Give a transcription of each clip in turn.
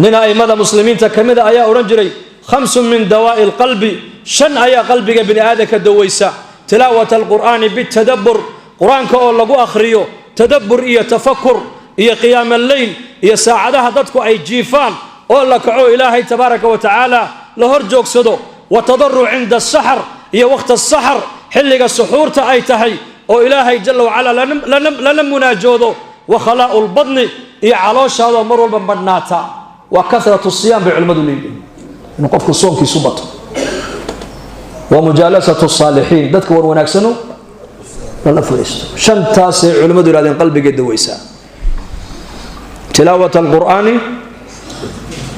Nin a'immada muslimiinta ka mida ayaa odhan jiray: khamsun min dawaa'i alqalbi, shan ayaa qalbiga bini aadamka dawaysa. Tilaawat alqur'aani bitadabbur, qur-aanka oo lagu akhriyo tadabbur iyo tafakur, iyo qiyaam alleyl, iyo saacadaha dadku ay jiifaan oo la kaco, Ilaahay tabaaraka wa tacaala la hor joogsado. Wa tadaruc cinda asaxar, iyo waqta asaxar, xilliga suxuurta ay tahay oo Ilaahay jala wacala lala munaajoodo. Wa khalaa'u lbadni, iyo calooshaadoo mar walba madhnaata. Waa kasratu siyaam bay culimmadu leeyihiin, inuu qofku soonkiisu bato. Wa mujaalasatu saalixiin, dadka war wanaagsano lala fadhiisto. Shantaasay culimmadu yihahdeen qalbigay daweysaa. Tilaawat alqur'aani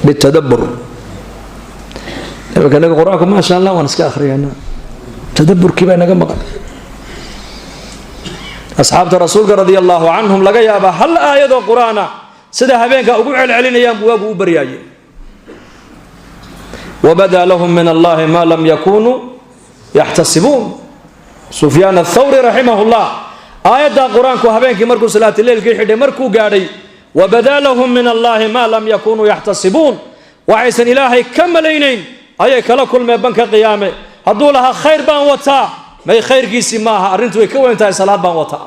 bitadabbur. Imika naga qur-aanku, maasha Allah, waan iska akhriyaynaa, tadabburkii baa naga maqan. Asxaabta Rasuulka radia allahu canhum, laga yaabaa hal aayadoo qur-aana sida habeenka ugu celcelinayaan buu waagu u baryaayay. Wabadaa lahum min Allahi ma lam yakunuu yaxtasibuun. Sufyaan athawri raximah llah, aayaddaa qur-aanku habeenkii markuu salaatileylkii xidhay, markuu gaadhay "wabadaa lahum min Allahi ma lam yakunuu yaxtasibuun", waxaysan Ilaahay ka malaynayn ayay kala kulmeen banka qiyaame. Hadduu lahaa khayr baan wataa, may, khayrkiisii maaha, arrintu way ka weyn tahay. Salaad baan wataa,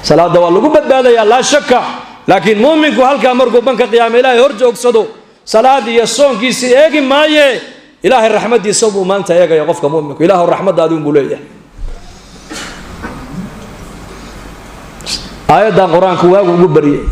salaadda waa lagu badbaadayaa, laa shaka, laakiin muuminku halkaa markuu banka qiyaame Ilaahay hor joogsado, salaad iyo soonkiisii eegi maaye, Ilaahay raxmaddiisa buu maanta eegaya qofka muminku. Ilaahu raxmaddaadi unbuu leeyahay. Aayaddan qur-aanku waagu ugu baryay.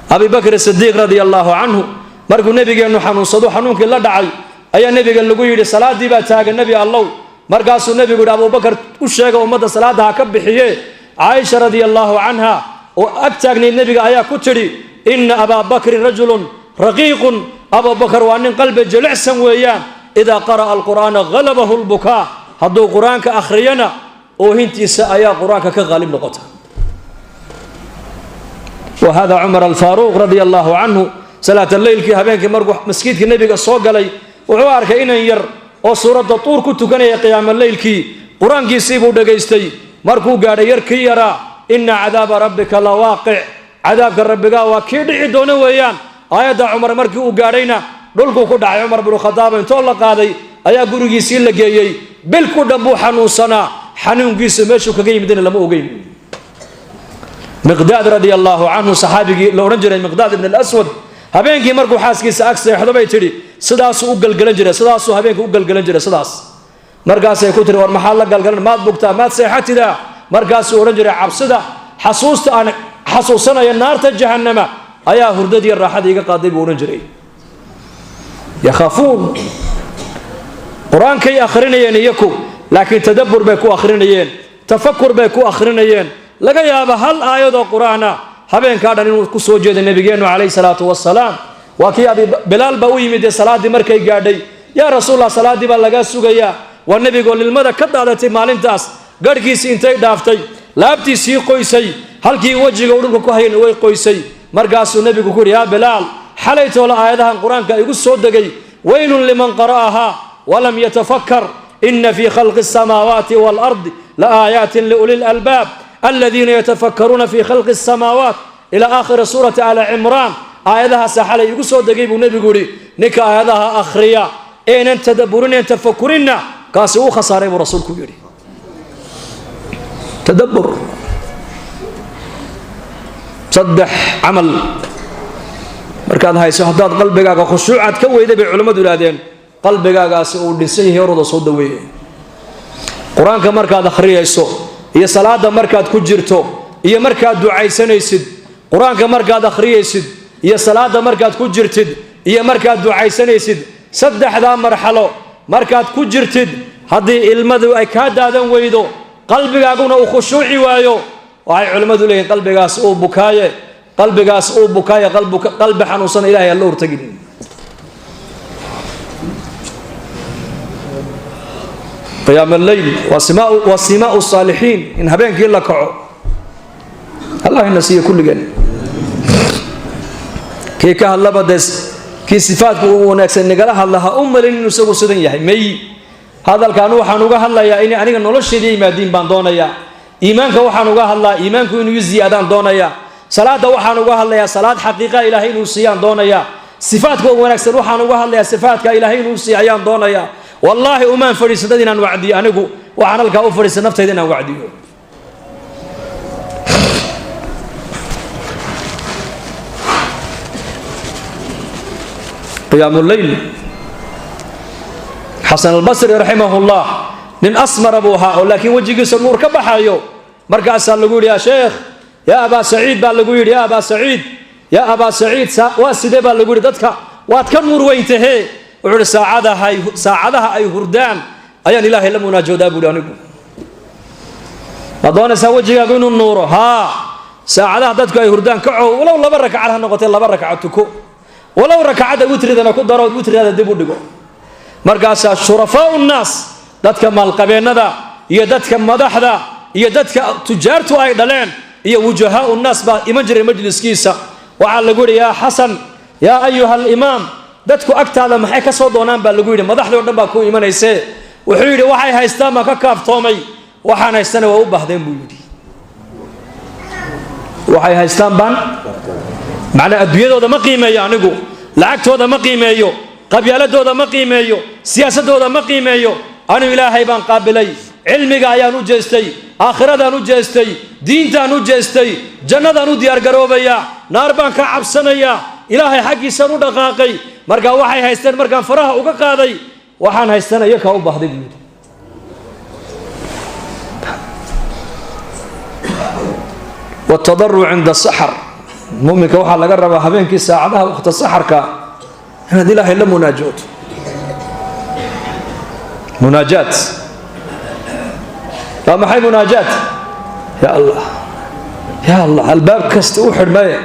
Abi Bakr Sidiiq radia allaahu canhu, markuu nebigeennu xanuunsado, xanuunkii la dhacay, ayaa nebiga lagu yidhi: "Salaaddii baa taagan, Nebi Allow." Markaasuu nebigu yidhi: "Abubakar u sheega, ummadda salaadda ha ka bixiye." Caaisha radia allaahu canha oo ag taagnayd nebiga ayaa ku tidhi: "Inna Abaa Bakrin rajulun raqiiqun, Abubakar waa nin qalbi jilicsan weeyaan. Idaa qara'a alqur'aana halabahu lbukaa, hadduu qur-aanka akhriyana oohintiisa ayaa qur-aanka ka qaalib noqota." Wa hada Cumar Alfaaruuq radia allaahu canhu, salaata leylkii habeenkii markuu maskiidka nebiga soo galay, wuxuu arkay inan yar oo suuradda Tuur ku tukanaya qiyaamo leylkii. Qur-aankiisii buu dhegaystay. Markuu gaadhay yarkii yaraa "ina cadaaba rabbika la waaqic", cadaabka rabbigaa waa kii dhici doono weeyaan, aayadda Cumar markii uu gaadhayna dhulkuu ku dhacay. Cumar binu Khadaab intoo la qaaday ayaa gurigiisii la geeyey. Bil ku dhan buu xanuunsanaa, xanuunkiisu meeshuu kaga yimidna lama ogeyn. Miqdaad radia allaahu canhu, saxaabigii la odhan jiray Miqdaad ibn Alaswad, habeenkii markuu xaaskiisa ag seexdo bay tidhi sidaasuu u galgalan jiray, sidaasuu habeenka u galgalan jiray sidaas. Markaasay ku tiri: "War maxaad la galgalan? Maad bugtaa? Maad seexatidaa?" Markaasuu odhan jiray: "Cabsida, xasuusta aan xasuusanaya naarta jahannama ayaa hurdadii raaxada iga qaaday," buu odhan jiray. Yakhaafuun, qur-aankay akhrinayeen iyaku, laakiin tadabbur bay ku akhrinayeen, tafakur bay ku akhrinayeen. Laga yaaba hal aayadoo qur-aana habeenkaa dhan inuu ku soo jeeday nabigeennu calayhi salaatu wasalaam. Waa kii Abi Bilaal baa u yimid dee salaaddii markay gaadhay: "Yaa Rasuulallah, salaaddii baa lagaa sugayaa." Waa nebigoo lilmada ka daadatay maalintaas, garhkiisii intay dhaaftay laabtiisii qoysay, halkii wejiga uu dhulka ku hayana way qoysay. Markaasuu nebigu ku yidhi: "Yaa Bilaal, xalaytoola aayadahan qur-aanka igu soo degay: weylun liman qara'ahaa walam yatafakar, ina fii khalqi asamaawaati waalardi la aayaatin liuli lalbaab aladiina yatafakkaruuna fii khalqi asamaawaat, ilaa aakhiri suurati Aali Cimraan. Aayadahaasa xalay igu soo degay," buu nebigu yidhi. "Ninka aayadaha akhriya eenan tadabburineen tafakurinna, kaasi uu khasaaray," buu rasuulku yidhi. Tadabbur. Saddex camal markaad hayso, haddaad qalbigaaga khushuucaad ka weyday, bay culimmadu yidhahdeen, qalbigaagaasi uu dhinsan yahay, horooda soo daweeye. Qur-aanka markaad akhriyayso, iyo salaada markaad ku jirto, iyo markaad ducaysanaysid. Qur-aanka markaad akhriyaysid, iyo salaada markaad ku jirtid, iyo markaad ducaysanaysid, saddexdaa marxalo markaad ku jirtid, haddii ilmadu ay kaa daadan weydo, qalbigaaguna uu khushuuci waayo, waxay culimmadu leeyihin qalbigaas uu bukaaye, qalbigaas uu bukaaye, qalbi xanuunsan Ilahay aan la hortagin. Qiyaam alleyl waa simaau saalixiin, in habeenkii la kaco. Allah ina siiyo kulligeen. Kii ka hadlaba dee, kii sifaadka uu wanaagsan nagala hadla, ha u malin inuu isagu sidan yahay. May, hadalkaan waxaan uga hadlayaa inay aniga nolosheeda yimaadiin baan doonayaa. Iimaanka waxaan uga hadlaa iimaanku inuu i ziyaadaan doonayaa. Salaadda waxaan uga hadlayaa salaad xaqiiqa Ilaahay inuu siiyaan doonayaa. Sifaadka wanaagsan waxaan uga hadlayaa sifaadka Ilaahay inuu siiyo ayaan doonayaa. Wallaahi umaan fadhiisan dad inaan wacdiyo, anigu waxaan halkaa u fadhiisan naftayda inaan wacdiyo. Qiyaamu leyl. Xasan Albasri raximahullah nin asmara buu ahaa oo laakiin wejigiisa nuur ka baxayo. Markaasaa lagu yidhi, yaa sheekh, yaa Abaa Saciid baa lagu yidhi, yaa Abaa Saciid, yaa Abaa Saciid, waa sidee baa lagu yidhi, dadka waad ka nuur weyntahee? Wuxuu ihi, saacadaha ay hurdaan ayaan Ilaahay la munaajoodaa buuhi. Anigu ma doonaysaa wejigaagu inuu nuuro? Haa, saacadaha dadku ay hurdaan kacow, walow 2 rakacad ha noqotee, 2 rakaco tuko, walow rakacadda witridana ku daro, witridaada dib u dhigo. Markaasaa shurafaau nnaas, dadka maalqabeennada iyo dadka madaxda iyo dadka tujaartu ay dhaleen iyo wujahaau nnaas baa iman jiray majliskiisa. Waxaa lagu yidhi, yaa Xasan, yaa ayuha alimaam, dadku agtaada maxay ka soo doonaan baa lagu yidhi, madaxdii o dhan baa ku imanaysee. Wuxuu yidhi, waxay haystaan baan ka kaaftoomay, waxaan haystana waa u baahdeen buu yidhi. Waxay haystaan baan macnaa adduunyadooda ma qiimeeyo, anigu lacagtooda ma qiimeeyo, qabyaaladooda ma qiimeeyo, siyaasadooda ma qiimeeyo. Anigu Ilaahay baan qaabilay, cilmiga ayaan u jeestay, aakhiradaan u jeestay, diintaan u jeestay, jannadaan u diyaargaroobayaa, naar baan ka cabsanayaa, Ilaahay xaggiisaan u dhaqaaqay. Markaa waxay haysteen markaan faraha uga qaaday, waxaan haystana iyakaa u baahday buu yidhi. Watadaruc cinda saxar. Muminka waxaa laga rabaa habeenkii saacadaha waqta saxarka inaad Ilaahay la munaajooto. Munaajaat waa maxay? Munaajaat, ya Allah, ya Allah, albaab kasta u xidhmaye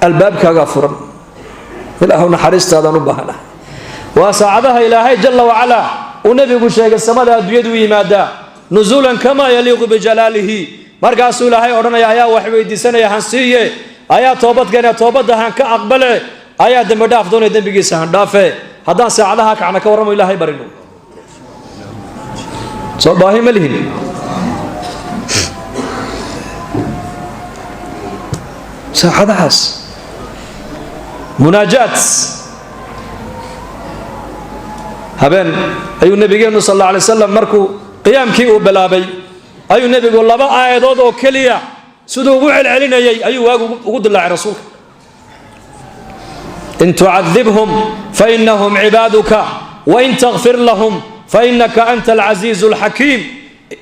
albaabkaagaa furan, Ilaahu naxariistaadaan u baahanahay. Waa saacadaha Ilaahay jalla wacalaa uu nebigu sheegay samada adduunyadu u yimaadaa nusuulan kamaa yaliiqu bijalaalihi. Markaasuu Ilaahay odhanaya, ayaa wax weydiisanaya han siiye, ayaa toobadkeena toobadda han ka aqbale, ayaa dembi dhaaf doonaya dembigiisa han dhaafe. Haddaan saacadaha kacna ka warramo Ilaahay barino, soo baahi ma lihin. Saacadahaas munaajaat. Habeen ayuu nabigeenu sal alla alay wasalam markuu qiyaamkii uu bilaabay ayuu nebigu 2 aayadood oo keliya siduu ugu celcelinayay ayuu waagu ugu dilaacay rasuulka. In tucadibhum fainahum cibaaduka wain takfir lahum fainaka anta alcasiizu alxakiim.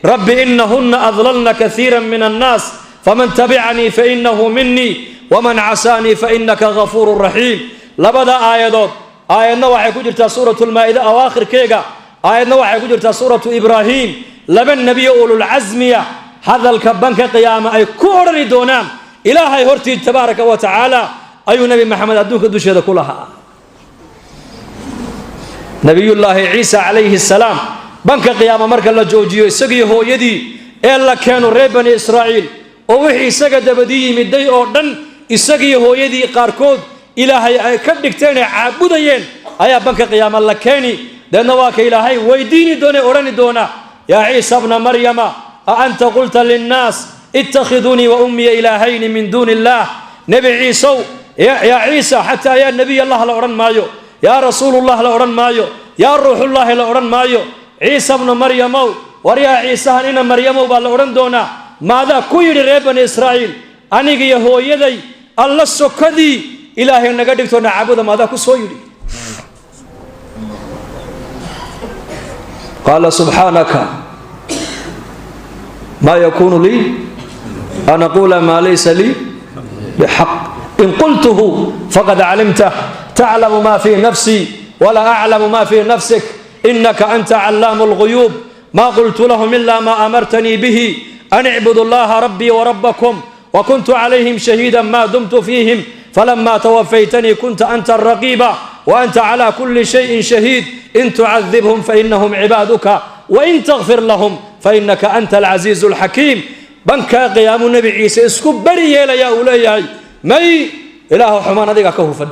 Rabbi inahuna adlalna kaiira min annaas faman tabicanii fainahu minii waman casaanii fainaka gafuuru raxiim. 2 aayadood, aayadna waxay ku jirtaa suuratu lmaa'ida awaakhirkeega, aayadna waxay ku jirtaa suuratu Ibraahim. 2 nebiyo ululcasmiya hadalka banka qiyaama ay ku odhani doonaan Ilaahay hortii tabaaraka wa tacaala ayuu Nebi Maxamed adduunka dusheeda ku lahaa. Nabiyullaahi Ciisa calayhi salaam banka qiyaama marka la joojiyo isagii hooyadii ee la keeno reer Bani Israa'iil oo wixii isaga dabadii yimiday oo dhan isagii hooyadii qaarkood Ilaahay ay ka dhigteen ee caabudayeen ayaa banka qiyaama la keeni. Deedna waa ka Ilaahay weydiini doona, odhani doona, yaa Ciisa bna Maryama a anta qulta linnaas ittakhidunii wa ummiya ilaahayni min duuni illaah. Nebi Ciisow, yaa Ciisa, xataa yaa nebiy Allah la odhan maayo, yaa rasuulullah la odhan maayo, yaa ruuxullaahi la odhan maayo. Ciisa bna Maryamow, war yaa Ciisahan ina Maryamow baa la odhan doonaa, maadaa ku yidhi reer Bani Israa'iil anigiyo hooyaday alla sokadii Ilaahay naga dhigto na caabuda, maadaa ku soo yidhi? Qaala subxaanaka maa yakuunu lii an aquula maa laysa lii bixaq, in qultuhu faqad calimtah, taclamu ma fii nafsii walaa aclamu ma fii nafsik, inaka anta callaamu lguyuub. Ma qultu lahum ila ma amartanii bihi an icbudu allaha rabbii warabakum wakuntu calayhim shahiida ma dumtu fiihim falama twafaytanii kunta anta araqiiba waanta cala kuli shayin shahiid. In tucadibhum fainahum cibaaduka wain takfir lahum fainaka anta alcasiizu alxakiim. Bankaa qiyaamuu Nebi Ciise isku beri yeelayaa, uu leeyahay, may Ilaahu xumaan adiga ka hufan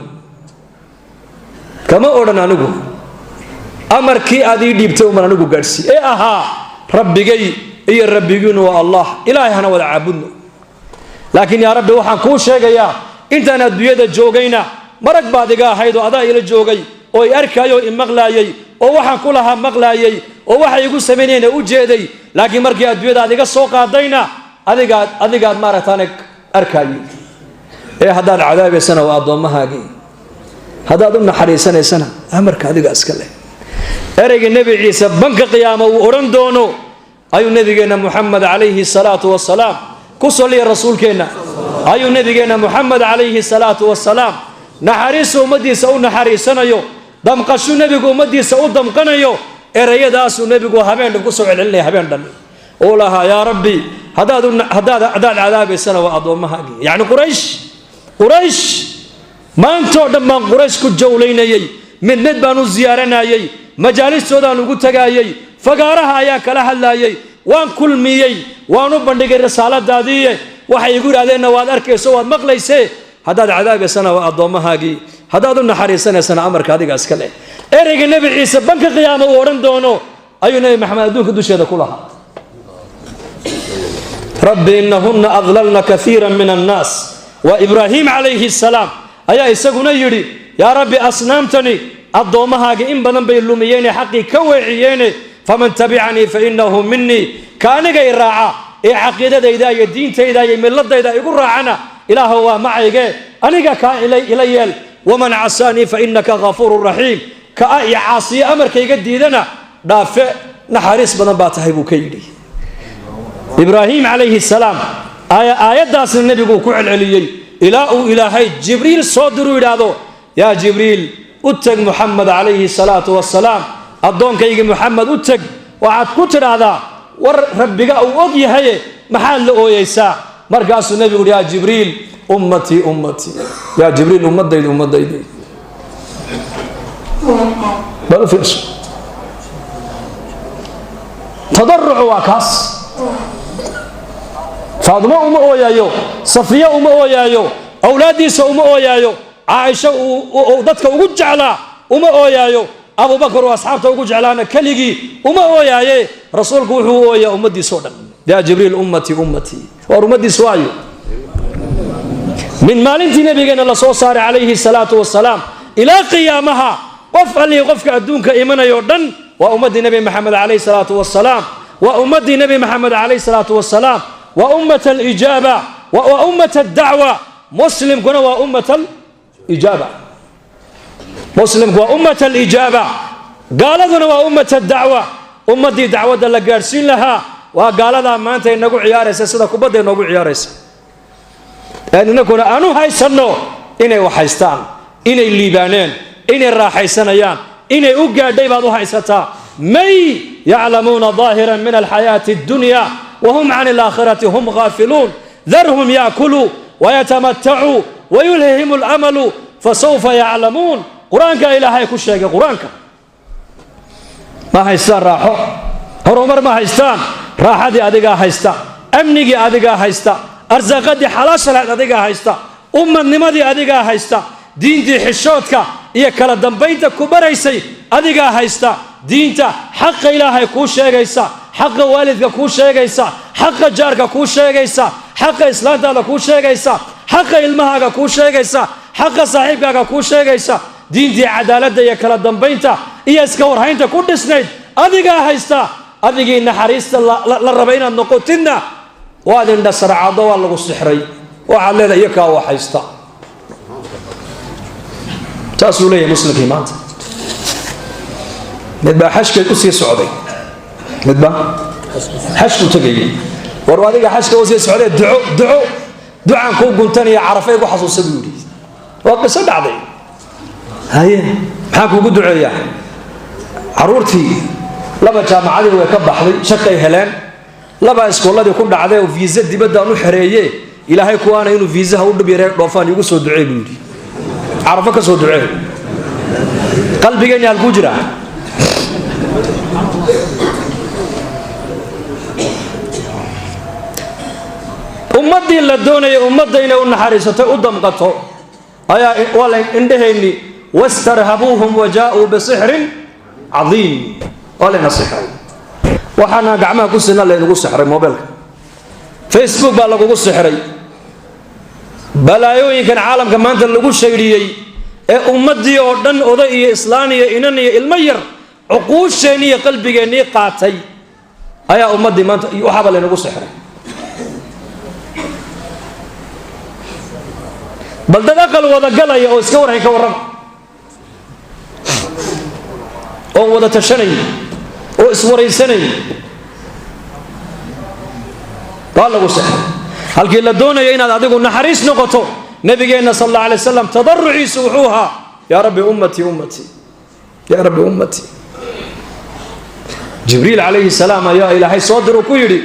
kama odhan, anigu amarkii aad ii dhiibtay uman anigu gaadhsii ee ahaa rabbigay iyo rabbigiinu waa Allah, Ilaahay hana wada caabudno. Laakiin yaa Rabbi, waxaan kuu sheegayaa, intaan adduunyada joogayna marag baad iga ahayd oo adaa ila joogay oo i arkaayay oo i maqlaayay oo waxaan ku lahaa maqlaayay oo waxay igu samaynayeen u jeeday. Laakiin markii adduunyada aad iga soo qaadayna, adigaad maaragtaane arkaayay. Ee haddaad cadaabaysana waa addoommahaagii, haddaad u naxariisanaysana amarka adiga iska leh. Ereyga Nebi Ciise banka qiyaama uu odhan doono ayuu nabigeenna Muxamed calayhi salaatu wasalaam ku saliya. Rasuulkeenna ayuu nabigeenna Muxamed calayhi salaatu wasalaam naxariisu ummaddiisa u naxariisanayo, damqashu nebigu ummaddiisa u damqanayo, ereyadaasuu nebigu habeen dhan kusoo celcelinaya. Habeen dhan uu lahaa: "Yaa Rabbi, haddaad cadaabaysana waa addoommahaagii." Yacni Quraysh, Quraysh maantoo dhan baan Quraysh ku jawlaynayey, mid mid baan u ziyaaranayey, majaalistoodaan ugu tagaayey, fagaaraha ayaan kala hadlaayey, waan kulmiyey, waan u bandhigay risaaladaadiiye. Waxay igu yidhahdeenna waad arkayso, waad maqlayse. Haddaad cadaabaysana waa addoommahaagii, haddaad u naxariisanaysana amarka adiga iska leh. Ereyga Nebi Ciise banka qiyaama uu odhan doono ayuu Nebi Maxamed adduunka dusheeda ku lahaa: "Rabbi inahunna adlalna kaiira min annaas." Waa Ibraahim calayhi salaam ayaa isaguna yidhi: "Yaa Rabbi, asnaamtani addoommahaaga in badan bay lumiyeene, xaqii ka weeciyeene. Faman tabicanii fa innahu minii, ka anigay raaca ee caqiidadayda iyo diintayda iyo milladayda igu raacana, Ilaahu waa macayge, aniga kaa ila yeel. Waman casaanii fa innaka ghafuurun raxiim, ka a i caasiyo, amarkayga diidana dhaafe, naxariis badan baa tahay," buu ka yidhi Ibraahim calayhi salaam. Aayaddaasna nebiguu ku celceliyey ilaa uu Ilaahay Jibriil soo diruu, yidhaahdo: "Yaa Jibriil, u teg Muxamed calayhi salaatu wasalaam, addoonkayga Muxamed u teg, waxaad ku tidhaahdaa: war Rabbiga uu og yahaye, maxaad la ooyeysaa?" Markaasuu nebigu uhi: "Yaa Jibriil, ummatii, ummatii, yaa Jibriil, ummadaydi, ummadaydi." Bal u fiirso, tadarucu waa kaas. Faadimo uma ooyaayo, Safiya uma ooyaayo, awlaaddiisa uma ooyaayo, Caaisho uu dadka ugu jeclaa uma ooyaayo, Abubakar uu asxaabta ugu jeclaana keligii uma ooyaaye. Rasuulku wuxuu u ooyaa ummaddiisa o dhan. "Yaa Jibriil, ummatii, ummatii." Waar ummaddiis waayo? Min maalintii nabigeena la soo saaray calayhi salaatu wasalaam ilaa qiyaamaha, qof allihii qofka adduunka imanayoo dhan waa ummaddii Nebi Maxamed calayhi salaatu wasalaam. Waa ummaddii Nebi Maxamed calayhi salaatu wasalaam. Waa ummat alijaaba, waa ummat addacwa. Muslimkuna waa ummat alijaaba, muslimku waa ummat alijaaba, gaaladuna waa ummat addacwa. Ummaddii dacwadda la gaadhsiin lahaa waa gaaladaa maanta inagu ciyaaraysa sida kubadda inoogu ciyaaraysa, inakuna aanu haysanno inay wax haystaan, inay liibaaneen, inay raaxaysanayaan, inay u gaadhay baad u haysataa. May yaclamuuna ظaahiran min alxayaati اddunya wahum can alaakhirati hum gaafiluun. Darhum yaakuluu wayatamatacuu wayulhihim alamalu fasawfa yaclamuun. Qur-aanka Ilaahay ku sheegay. Qur-aanka ma haystaan raaxo, horumar ma haystaan. Raaxadii adigaa haysta, amnigii adigaa haysta, arsaaqadii xalaasha lahayd adigaa haysta, ummadnimadii adigaa haysta, diintii xishoodka iyo kala dambaynta ku baraysay adigaa haysta, diinta xaqa Ilaahay kuu sheegaysa, xaqa waalidka kuu sheegaysa, xaqa jaarka kuu sheegaysa, xaqa islaantaada kuu sheegaysa, xaqa ilmahaaga kuu sheegaysa, xaqa saaxiibkaaga kuu sheegaysa, diintii cadaaladda iyo kala dambaynta iyo iska warhaynta ku dhisnayd adigaa haysta. Adigii naxariista la raba inaad noqotidna waad indhasarcado, waa lagu sixray. Waxaad leedahay iyo kaa wax haysta. Saasuu leeyahay muslimkii maanta. Mid baa xashka usii socday, midba xashku tegayay. "War adiga xashka usii socday, duco, duco, ducaan kuu guntanaya, Carafay ku xasuusa," buu yidhi. Waa qiso dhacday. "Haye, maxaan kuugu duceeyaa?" "Caruurtii laba jaamacadii way ka baxday, shaqay heleen, laba iskooladii ku dhacday oo viisa dibaddaan u xereeye. Ilaahay kuwaana inuu viisaha u dhib yaree dhoofaan iigu soo ducee," buu yidhi. "Carafo ka soo ducee." Qalbigeenni halkuu jiraa? Ummaddii la doonayay ummadda inay u naxariisato, u damqato, ayaa waa la indhahayni. Wastarhabuuhum wa jaa-uu bisixrin cadiim. Waa layna sixray. Waxaana gacmaha ku sina laynagu sixray. Mobeelka Facebook baa lagugu sixray. Balaayooyinkan caalamka maanta lagu shaydhiyey ee ummaddii oo dhan, oday iyo islaan iyo inan iyo ilmo yar, cuquusheennii iyo qalbigeennii qaatay ayaa ummaddii maanta waxaaba laynagu sixray. Bal dad aqal wada galaya oo iska warhay ka warrama, oon wada tashanay oo iswaraysanay, waa lagu sixray. Halkii la doonayo inaad adigu naxariis noqoto, nabigeenna sal alla alay wasalam tadaruciisu wuxuu ahaa: yaa rabbi ummatii, ummatii, yaa rabbi ummatii. Jibriil calayhi salaam ayaa Ilaahay soo diruu ku yidhi: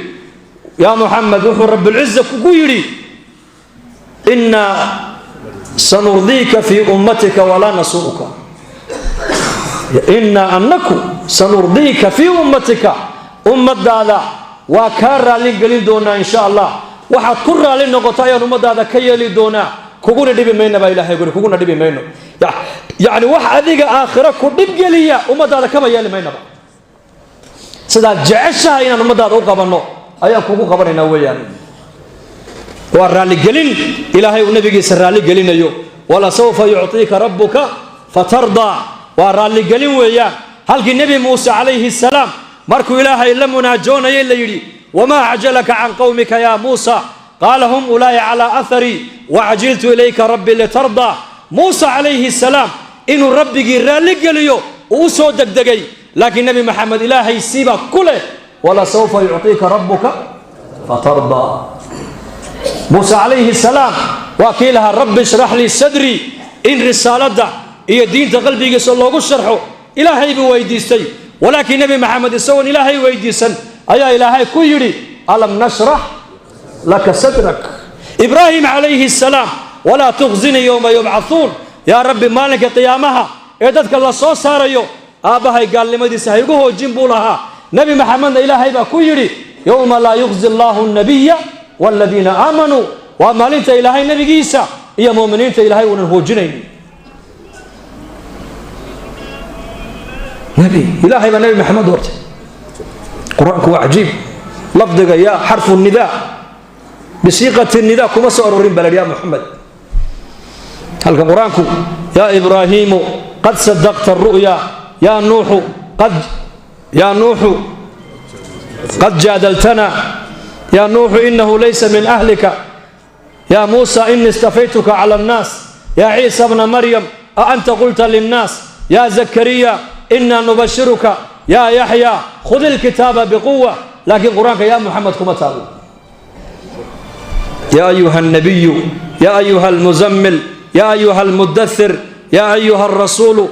yaa Muxamed, wuxuu Rabulciza kugu yidhi: innaa sanurdiika fii ummatika walaa nasuuka. Innaa annaku sanurdiika fii ummatika, ummadaada waa kaa raallin gelin doonaa insha Allah. Waxaad ku raalli noqoto ayaan ummadaada ka yeeli doonaa, kuguna dhibi mayna baa Ilahay guri, kuguna dhibi mayno. Yacni wax adiga aakhiro ku dhibgeliya ummadaada kama yeeli maynaba. Sidaad jeceshahay inaan ummadaada u qabanno ayaan kugu qabanaynaa weeyaan. Waa raalligelin Ilaahay uu nabigiisa raalligelinayo. Walasawfa yucطiika rabbuka fatardaa, waa raalligelin weeyaan. Halkii Nebi Muuse calayhi salaam markuu Ilaahay la munaajoonayay la yidhi: wamaa acjalaka can qowmika yaa Muusa? Qaala hum ulaa'i calaa aharii wacjiltu ilayka rabbi litardaa. Muuse calayhi salaam inuu rabbigii raalligeliyo uu u soo degdegay, laakiin Nebi Maxamed Ilaahay siibaa ku leh: walasawfa yucطiika rabbuka fatardaa. Muuse calayhi salaam waa kii lahaa: rabbi ishrax lii sadrii, in risaaladda iyo diinta qalbigiisa loogu sharxo Ilaahay buu weydiistay. Walaakiin Nebi Maxamed isagoon Ilaahay weydiisan ayaa Ilaahay ku yidhi: alam nashrax laka sadrak. Ibraahim calayhi salaam: walaa tukhzinii yowma yubcathuun, yaa Rabbi, maalinka qiyaamaha ee dadka la soo saarayo aabbahay gaalnimadiisa ha igu hoojin buu lahaa. Nebi Maxamedna Ilaahay baa ku yidhi: yowma laa yukhzi allaahu nabiya waaladiina aamanuu. Waa maalinta Ilaahay nebigiisa iyo mu'miniinta Ilaahay uunan hoojinaynin. Nebi Ilaahay baa Nebi Maxamed doortay. Qur-aanku waa cajiib. Lafdiga yaa xarfu nidaa bisiiqati nidaa kuma soo arorin baa la yidhi ya Muxamed. Halkan Qur-aanku yaa Ibraahiimu qad sadaqta aru'ya, yaa Nuuxu qad, yaa Nuuxu qad jaadaltana, yaa Nuuxu inahu laysa min ahlika, yaa Muusa inii istafaytuka cala annaas, yaa Ciisa bna Maryam a anta qulta linnaas, yaa Zakariya inaa nubashiruka, yaa Yaxya khudi ilkitaaba biquwa. Laakiin Qur-aanka yaa Muxamed kuma taalo. Yaa ayuha alnabiyu, yaa ayuha almuzammil, yaa ayuha almudathir, yaa ayuha alrasuulu,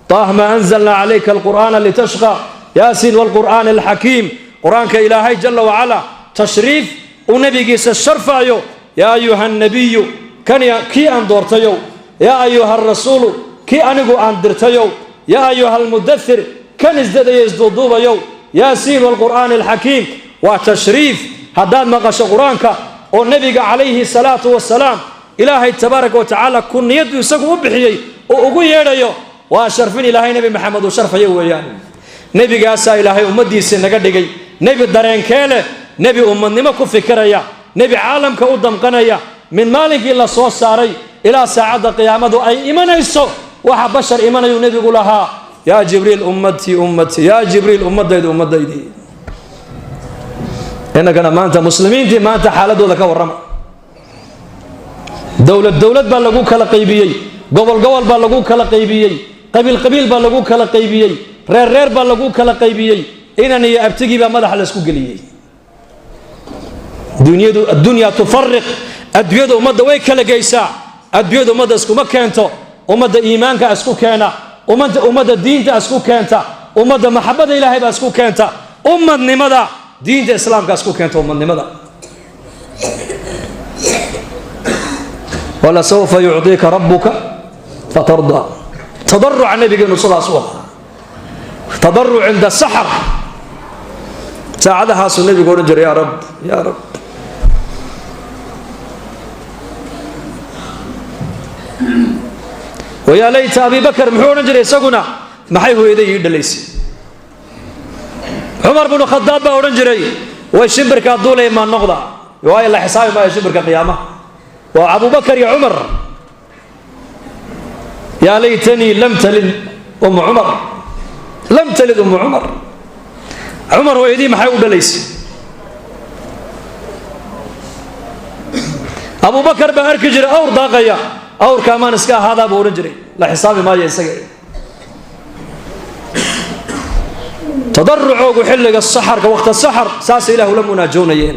طه ma anzalna calayka alqur'aana litashqa, yaasiin walqur'aani alxakiim. Qur-aanka Ilaahay jala wacala tashriif uu nebigiisa sharfaayo: yaa ayuha alnabiyu, kan kii aan doortayow, yaa ayuha alrasuulu, kii anigu aan dirtayow, yaa ayuha almudathir, kan isdadaya isduuduubayow, yaasiin walqur'aani alxakiim. Waa tashriif. Haddaad maqasho Qur-aanka oo nebiga calayhi salaatu wasalaam Ilaahay tabaaraka wa tacaala kuniyaddu isagu u bixiyey oo ugu yeedhayo, waa sharfin Ilaahay Nebi Maxamed uu sharfayo weeyaan. Nebigaasaa Ilaahay ummaddiisii naga dhigay. Nebi dareenkee leh, nebi ummadnimo ku fikiraya, nebi caalamka u damqanaya. Min maalinkii la soo saaray ilaa saacadda qiyaamadu ay imanayso waxa bashar imanayuu nebigu lahaa: yaa Jibriil, ummatii, ummatii, yaa Jibriil, ummadaydu, ummadaydii. Innagana maanta muslimiintii maanta xaaladooda ka warrama. Dowlad dowlad baa lagu kala qaybiyey, gobol gobol baa lagu kala qaybiyey, qabiil qabiil baa lagu kala qaybiyey, reer reer baa lagu kala qaybiyey, inan iyo abtigii baa madaxa laysku geliyey. Dunyadu addunyaa tufariq, adduunyada ummadda way kala geysaa, adduunyada ummadda iskuma keento. Ummadda iimaanka isku keena, ummadda diinta isku keenta, ummadda maxabada Ilaahay baa isku keenta, ummadnimada diinta Islaamka isku keenta ummadnimada. Walasawfa yucطiika rabbuka fatardaa. Tadaruca nabigeenu sidaas u ahaa, tadaruc cinda saxar. Saacadahaasuu nebigu odhan jiray: yaa rab, yaa rab. Wayaa layta Abi Bakar muxuu odhan jiray isaguna: maxay hooyaday ii dhalaysay? Cumar bnu Khadaab baa odhan jiray: way shimbirkaa duulaya maa noqda, waayo la xisaabi maayo shimbirka qiyaamaha. Waa Abubakar iyo Cumar. Yaa laytanii lam talid ummu Cumar, lam talid ummu Cumar. Cumar hooyadii maxay u dhalaysay? Abubakar baa arki jiray awr daaqaya, awrka amaan iska ahaadaa buu odhan jiray, la xisaabi maayo isaga. Tadarucoogu xilliga saxarka, waqta saxar, saasay Ilaah ula munaajoonayeen.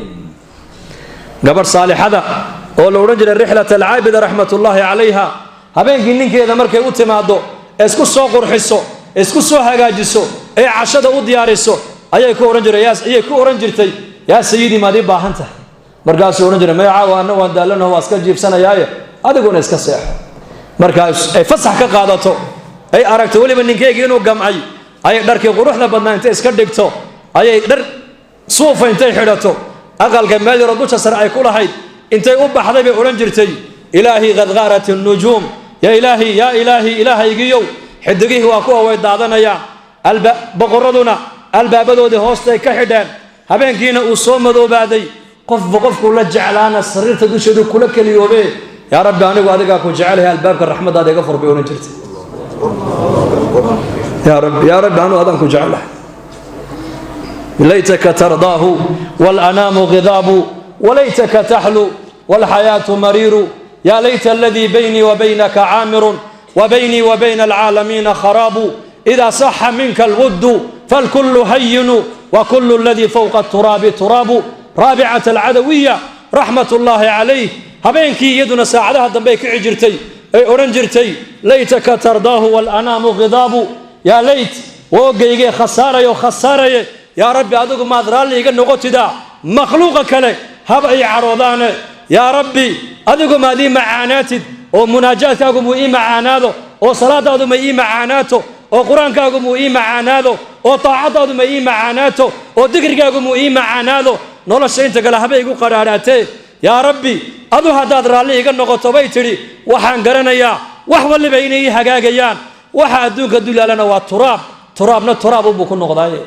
Gabadh saalixada oo la odhan jiray Rixlat Alcaabida raxmatullaahi calayha, habeenkii ninkeeda markay u timaado ee isku soo qurxiso, ee isku soo hagaajiso, ee cashada u diyaariso, ayay ku odhan jiray, ayay ku odhan jirtay, yaa sayidii, maad ii baahan tahay? Markaasuu odhan jiray, maya, caawa anna waan daalanaho, waa iska jiibsanayaaye, adiguna iska seexo. Markaas ay fasax ka qaadato, ay aragto weliba ninkeygii inuu gamcay, ayay dharkii quruxda badnaa intay iska dhigto, ayay dhar suufa intay xidhato, aqalka meel yaroo dusha sare ay ku lahayd intay u baxday bay odhan jirtay, ilaahii qad qaarat annujuum, yaa ilaahi, yaa ilaahi, ilaahaygiyow, xidigihii waa kuwa way daadanayaan, boqorraduna albaabadoodii hoostay ka xidheen, habeenkiina uu soo madoobaaday, qofba qofkuu la jeclaana sariirta dusheedu kula keliyoobe, yaa rabbi, anigu adigaa ku jecelahay, albaabka raxmaddaada iga fur, bay odhan jirtay. Yaa rabbi, yaa rabbi, anigu adaan ku jecelahay. Laytaka tardaahu walanaamu ghidaabu, walaytaka taxlu walxayaatu mariiru, yaa layta aladii baynii wa baynaka caamirun, wa baynii wa bayna alcaalamiina kharaabu, idaa saxa minka alwuddu falkullu hayinu, wa kullu aladii fowqa aturaabi turaabu. Raabicat Alcadawiya raxmat ullaahi calayh, habeenkii iyaduna saacadaha dambe ay kici jirtay, ay odhan jirtay, laytaka tardaahu walanaamu ghidaabu, yaa layt, woogaygee khasaarayo khasaaraye, yaa rabbi, adigu maad raalli iga noqotidaa, makhluuqa kale haba ii cadhoodaane, yaa rabbi, adigu maad ii macaanaatid, oo munaajaadkaagu muu ii macaanaado, oo salaadaadu ma ii macaanaato, oo qur-aankaagu muu ii macaanaado, oo taacadaadu ma ii macaanaato, oo dikrigaagu muu ii macaanaado, nolosha inta kale haba igu qadhaadhaatee, yaa rabbi, adu haddaad raalli iga noqoto, bay tidhi, waxaan garanayaa wax waliba inay ii hagaagayaan, waxa adduunka dulyaalana waa turaab, turaabna turaab unbuu ku noqdaaye.